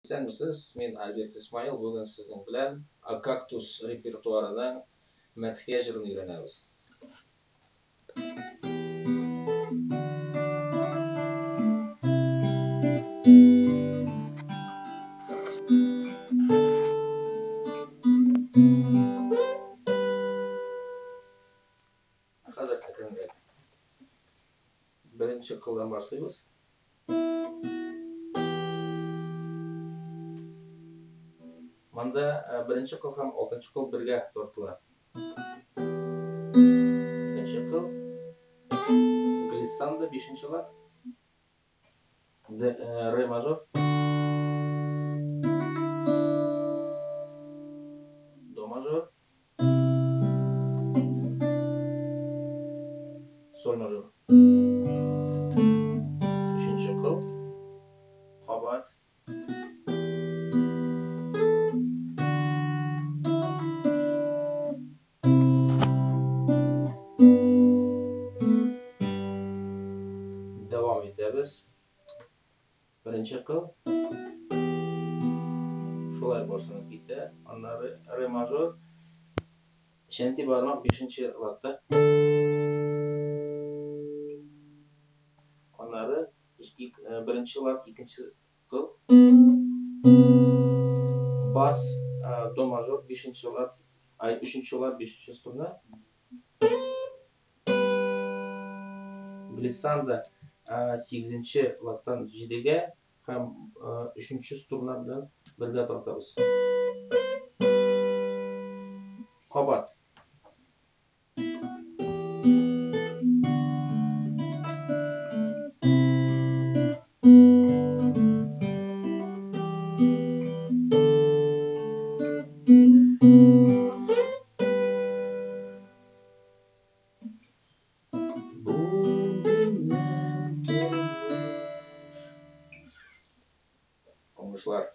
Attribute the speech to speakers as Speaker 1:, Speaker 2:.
Speaker 1: Исәнмесез, мин Альберт Исмаил. Бүген сезнең белән Акактус репертуарының Мәдхия җырын өйрәнәбез. Хәзер әкренрәк. Беренче кылдан башлыйбыз. Монда беренче кыл һәм алтынчы кыл бергә тартыла. Икенче кыл глиссандо, бишенче лад, ре мажор, до мажор, соль мажор. Өченче кыл, кабат. Дәвам итәбез. Беренче кыл шулай башланып китә. Аннары ре мажор, чәнти бармак бишенче ладта. Аннары беренче лад, икенче кыл. Бас до мажор, бишенче лад, ай, өченче лад, бишенче струна. Глиссандо сигезенче ладтан җидегә һәм өченче струна белән бергә тартабыз. Кабат. Бу минем тормыш. Уңышлар.